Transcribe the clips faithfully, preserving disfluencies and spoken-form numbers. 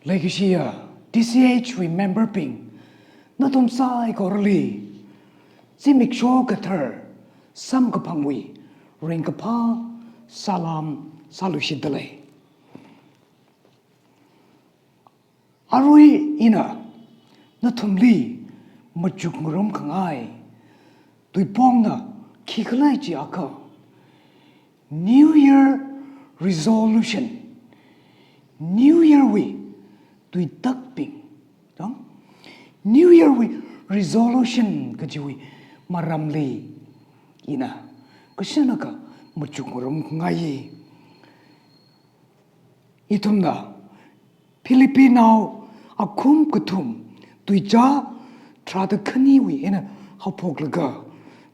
Leikashiya D C H wui member bing, nathum saikorali zimiksho kathar samkaphangwui ringkaphā salam sāluishitdalei. Arui ina nathumli machukngarumkhangai tuipongna khikhala jiakha, New Year resolution, New Year wui tuitakbing, dang? New Year wui resolution kajiwui maramli ina kashanakha machukngarumkhangai. Ithumna Philippinao akhum kathum tuizā tharāda khaniwui eina haophoklaga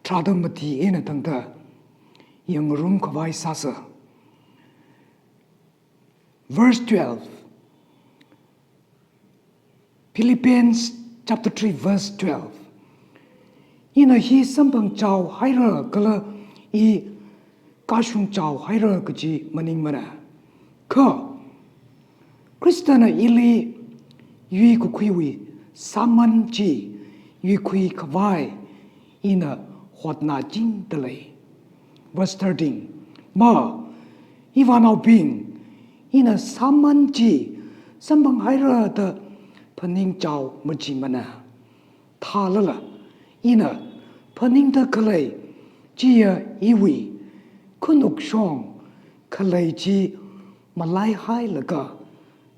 tharāda mati eina tangda yangngarumkhavai sāsa. Verse twelve. Philippians chapter three verse twelve. Ina hi samphangchaohaira kala i kashungchaohaira kaji maningmana. Kha Khristana ili yuikakhuiwui sāman chi yuikhuikhavai ina hotnachingdalei. Verse thirteen. Ma, ivānaobing, ina sāman chi samphanghaira da phaningchao machimana. Thālala, ina phaningda khalei chiya iwui khanukshong khalei chi malaihailaga,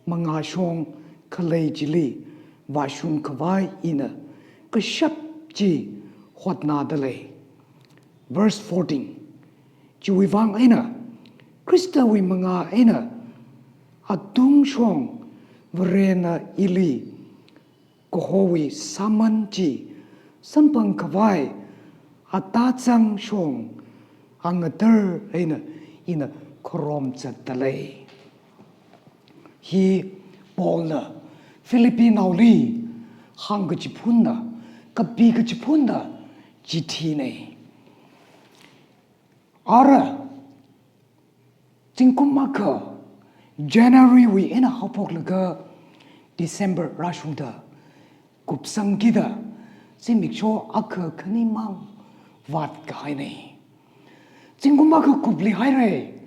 mangāshong khalei chili vāshungkhavai ina kashap chi hotnadalei. Verse fourteen. Chiwui vang eina, Khristawui mangā eina atungshong Varena ili kahowui sāman chi samphangkhavai atazangshong angatar eina ina khorumzatdalei. Hi Paulna Philippinaoli hāngkachiphunna, kapikachiphunna chithinei. Ara zingkum akha January wui eina haophoklaga December rāshungda kupsangkida zimiksho akha khanimang vātkahainei. Zingkum akha kuplihairei,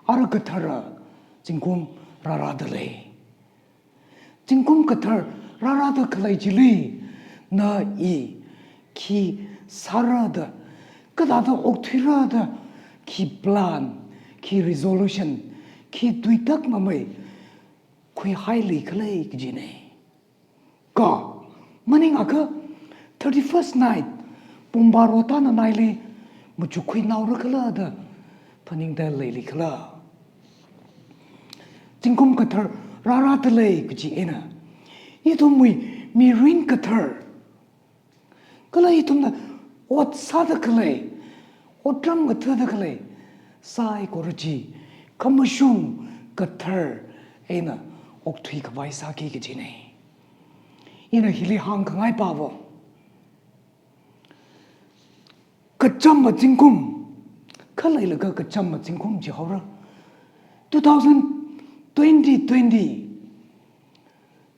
ara kathara zingkum rārādalei. Zingkum kathar rārāda khalei chili, na i khi sārada, kathāda okthuirada, khi plan, khi resolution, khi tuitak mamei khuihaili khalei kajinei. Kha, maningakha thirty-first night, pung baro tānanaili machukkhuinaora khala da phaningda leili khala. Zingkum kathar rārādalei kaji eina, ithumwui mirin kathar, kala ithumna ot sāda khalei, otram ngathada khalei saikora chi khamashung kathar eina okthuikhavai sāki kajinei. Ina hili hāngkhangai pava, kachāma zingkum, khaleilaga kachāma zingkum jihaora. Two thousand twenty twenty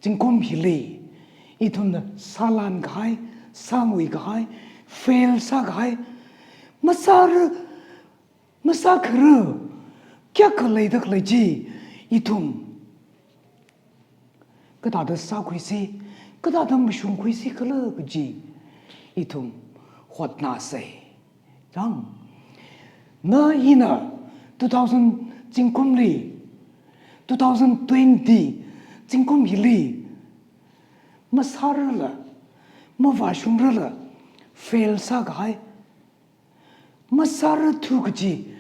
zingkum hili ithumna sālankahai, sānguikahai, fail sākahai, masāra, masākhara kayākha leida khalei chi ithum kathāda sākhuisi, kathāda mashungkhuisi khala kaji ithum hotnasei. Chang, na ina two thousand zingkumli, two thousand twenty zingkum hili masārala, mavāshungrala, fail sākahai, masārathu kaji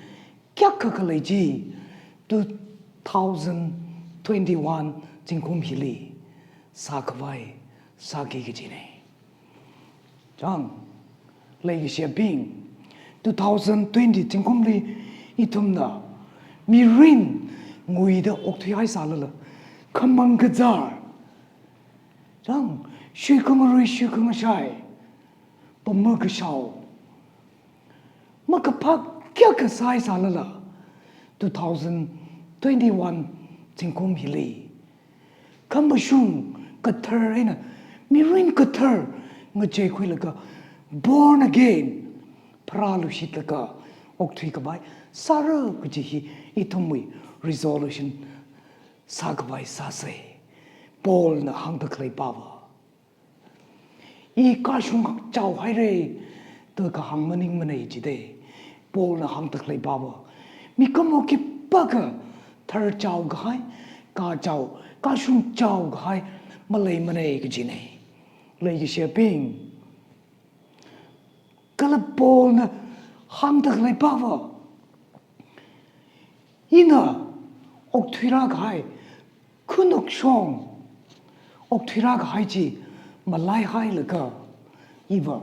kayākha khalei chi two thousand twenty-one zingkum hili sākhavai sāki kajinei. Chang, leikashiyabing, two thousand twenty zingkumli ithumna mirin nguida okthuihaisālala, khamang kazār, chang, shuikhangarui shuikhangashai, pama kashao, makaphā kayākha sāhaisālala, two thousand twenty-one zingkum hili khamashung kathar eina mirin kathar ngacheikhuilaga, born again, pharāluishitlaga okthui khavai sāra kaji hi ithumwui resolution sākhavai sāsa. Paulna hāngda khalei pava, I kashung chao haira da kahāng maningmana jida. Paulna hāngda khalei pava, mikumo khipākha tharchao kahai, kachao, kashung chao kahai maleimana kajina. Leikashiyabing, kala Paulna hāngda khalei pava, ina okthuira kahai, khanukshong okthuira kahai chi malaihailaga, iva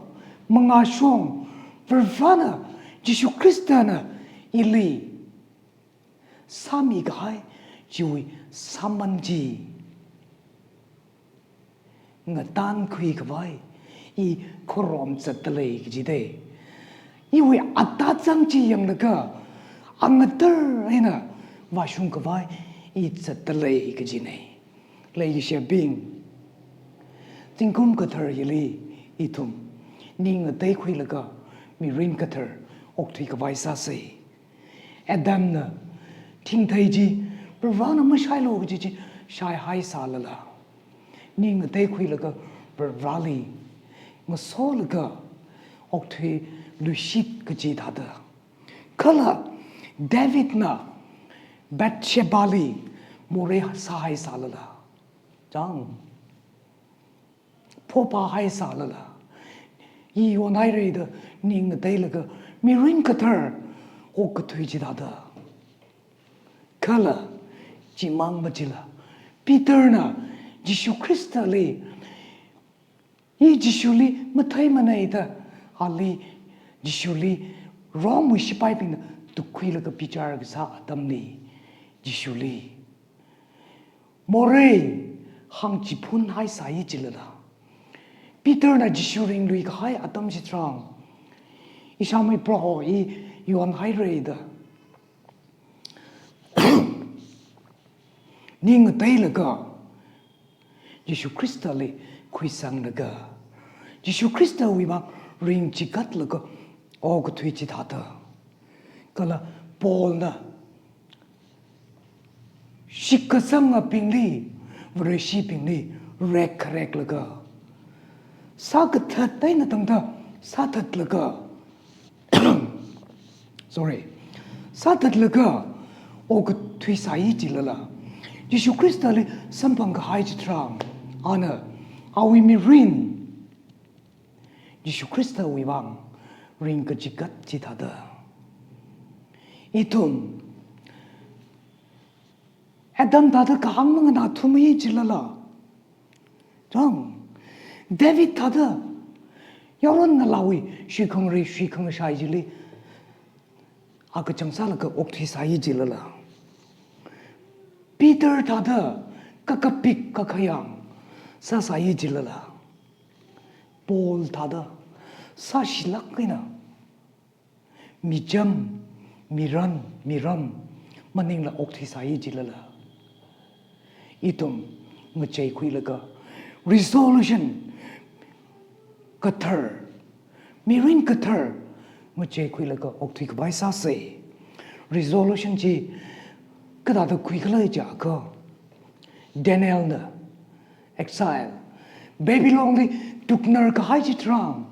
mangāshong Varivarana, Jishu Khristana ili sāmi kahai chiwui sāman chi ngatankhui khavai I khuirom zatdalei kajida. Iwui atazang chi yanglaga, angatar eina vāshung khavai I zatdalei kajina. Leikashiyabing, zingkum kathar hili ithum ning ngateikhuilaga mirin kathar okthui khavai sāsa. Adamna thingthei chi Varivarana mashailu kaji chi shaihaisālala, ning ngateikhuilaga Varivarali ngasolaga okthuiluishit kaji thāda. Kala Davidna Bathshebali morei sāhaisālala, chang, phophāhaisālala, I yonhaira da ning ngateilaga mirin kathar okkathui chi thāda. Kala chimang machila, Peterna Jishu Khristali, I Jishuli matheimana da, ali Jishuli Romewui shipaibingna tukkhuilaga bichar kasā atamli, Jishuli morei hāngchiphunhaisai jilala, Peterna Jishu ringlui kahai atam chitharan, ishāmei Proho, I yonhaira da ning ngateilaga, Jishu Khristali khuisanglaga, Jishu Khristawui vang ringchigatlaga okkathui chi thāda. Kala Paulna shitkasangabingli, Vareshibingli rekkhareklaga, sākathat eina tangda sāthatlaga, sorry, sāthatlaga okkathuisai jilala, Jishu Khristali samphang kahai chitharan, ana awui mirin Jishu Khristawui vang ringkachigat chi thāda. Ithum Adam thāda kahāng manganāthumai jilala, chang, David thāda yaron ngalāwui shuikhangarei shuikhangashai chili akachang sālaga okthuisai jilala, Peter thāda kakapik kakhayang sāsai jilala, Paul thāda sāshilāk eina micham, miran, miram maningla okthuisai jilala, ithum ngacheikhuilaga resolution kathar, mirin kathar ngacheikhuilaga okthui khavai sāsa. Resolution chi kathāda khuikhala jiakha, Danielna exile, Babylonli tuknar kahai chitharan,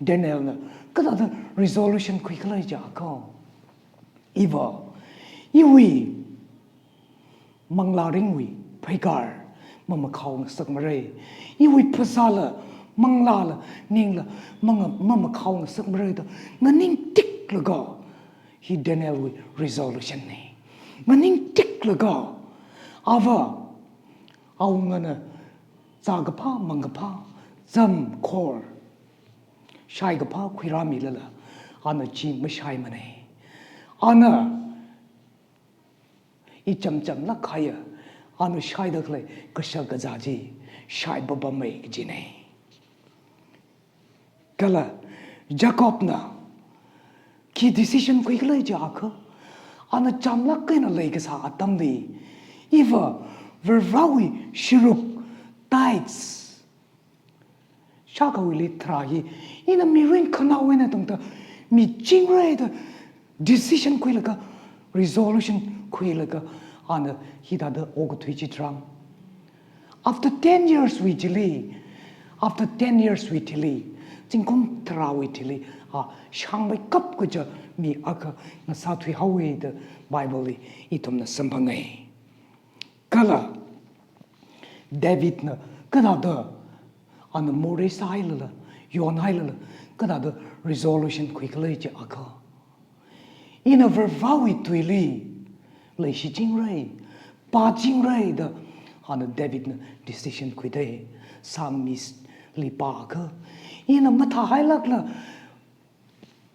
Danielna kathāda resolution khuikhala jiakha, iva, iwui manglā ringwui pheikar mamakhao ngasakmara. Iwui phasāla, manglāla, ningla manga-, mamakhao ngasakmara da nganingtiklaga, hi Danielwui resolution na. Nganingtiklaga, ava, awungana zākaphā, mangkaphā, zam, khor, shaikaphā khuirāmilala, ana chi mashaimana. Ana ichamchamlāk kahaiya, ana shaida khalei kashak kazā chi shaipapammai kajina. Kala Jacobna khi decision khuikhala jiakha, ana chamlāk eina leikasā atamli, iva Varivarawui sharuk, tithes, shākhawuili tharā hi, ina mirin khanaowui eina tangda michingra da decision khuilaga, resolution khuilaga, ana hithāda okathui chi tharan, after ten years wui thili, after ten years wui thili, zingkum tharāwui thili, a shangmeikap kaja mi akha ngasāthuihaowa da Bible li ithumna samphangai. Kala Davidna kathāda ana morei sāhailala, yonhailala, kathāda resolution khuikhala jiakha, ina Varivarawui tuili leishichingra, pāchingra da ana Davidna decision khuida. Psalmist li pākha, ina mathāhailākla,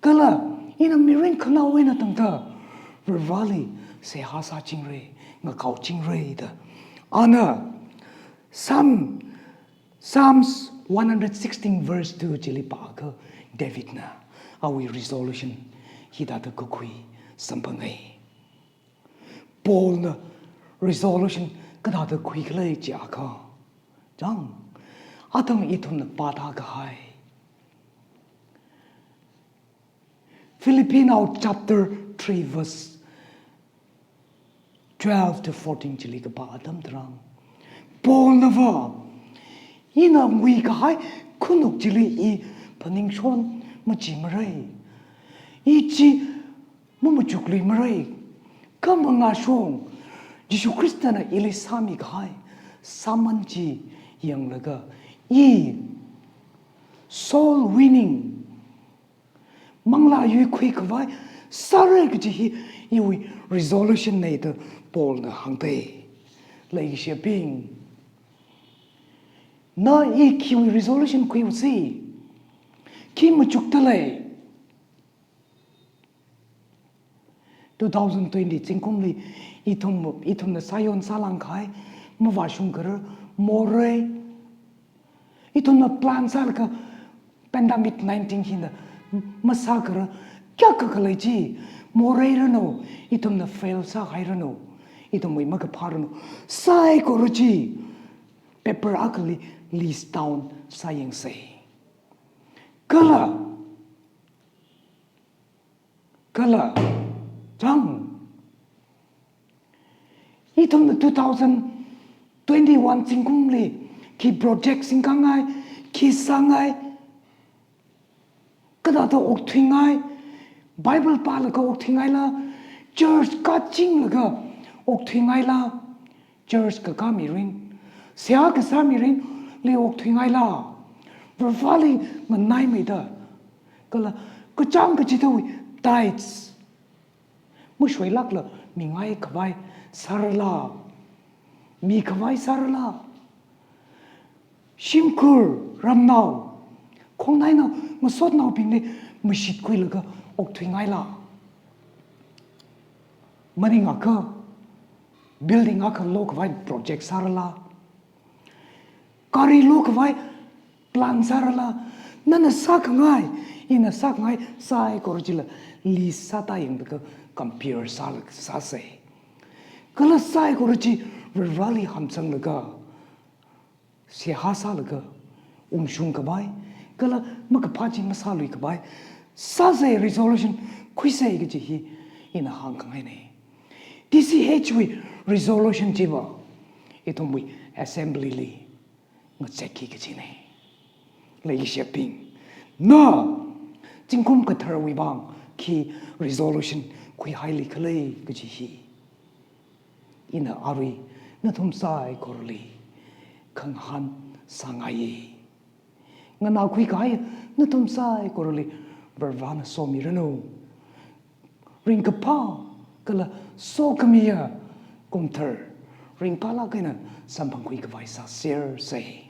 kala ina mirin khanaowui eina tangda Varivarali seihā sāchingra, ngakaochingra da ana Psalm, Psalms one hundred sixteen verse two chili pākha, Davidna awui resolution hithāda kakhui samphangai. Paulna resolution kathāda khuikhala jiakha, chang, athang ithumna pāda kahai Philippians chapter three verse twelve to fourteen chili kapā atam tharan, Paulnava, ina nguikahai khanuk chili i phaningshon machimara. I chi mamachukluimara. Kha mangāshong, Jishu Khristana ili sāmikahai sāman chi yanglaga, i soul winning, manglā yuikhuikhavai sāra kaji hi iwui resolution na da Paulna hāngda. Leishibing, na i khiwui resolution khuiusi, khi machukda lei? Two thousand twenty zingkumli ithum, ithumna sāyon sālāngkahai, mavāshungkharar morei, ithumna plan sālaga pandemic nineteen hina masākharar kayākha khalei chi, moreiranu, ithumna fail sāhairanu, ithumwui makaphāranu, saikora chi paper akhali list down sāyangsa. Kala, kala, chang, ithumna two thousand twenty-one zingkumli khi project singkhangai, khi sāngai, kathāda okthuingai, Bible pālaga okthuingaila, church kāchinglaga okthuingaila, church kakā mirin, seihā kasā mirinli okthuingaila, Varivarali nganaimeida, kala kachāng kachidawui tithes mashoilākla mingaikhavai sārala, mikhavai sārala, shimkhur ramnao, khongnainao, ngasotnaobingli mashitkhuilaga okthuingaila, maningakha building akha lokhavai project sārala, gari lokhavai plan sārala, nana sākhangai, ina sākhangai saikora chila list sāda yanglaga compare sālaga sāsa. Kala saikora chi Varivarali hamsanglaga, seihā sālaga, ungshungkhavai, kala makaphā chi masāluikhavai sāsa, resolution khuisa kaji hi ina hāngkhangaina. T C H wui resolution chiva ithumwui assembly li ngazekki kajina. Leishibing, na zingkum katharawui vang khi resolution khuihaili khala kaji hi ina arui nathum saikorali khangahān sāngaiya. Nganākhui kahai nathum saikorali Varivarana somiranu. Ringkaphā kala sokhamiya kumthar ringphālāk eina samphangkhuikhavai sāsersa.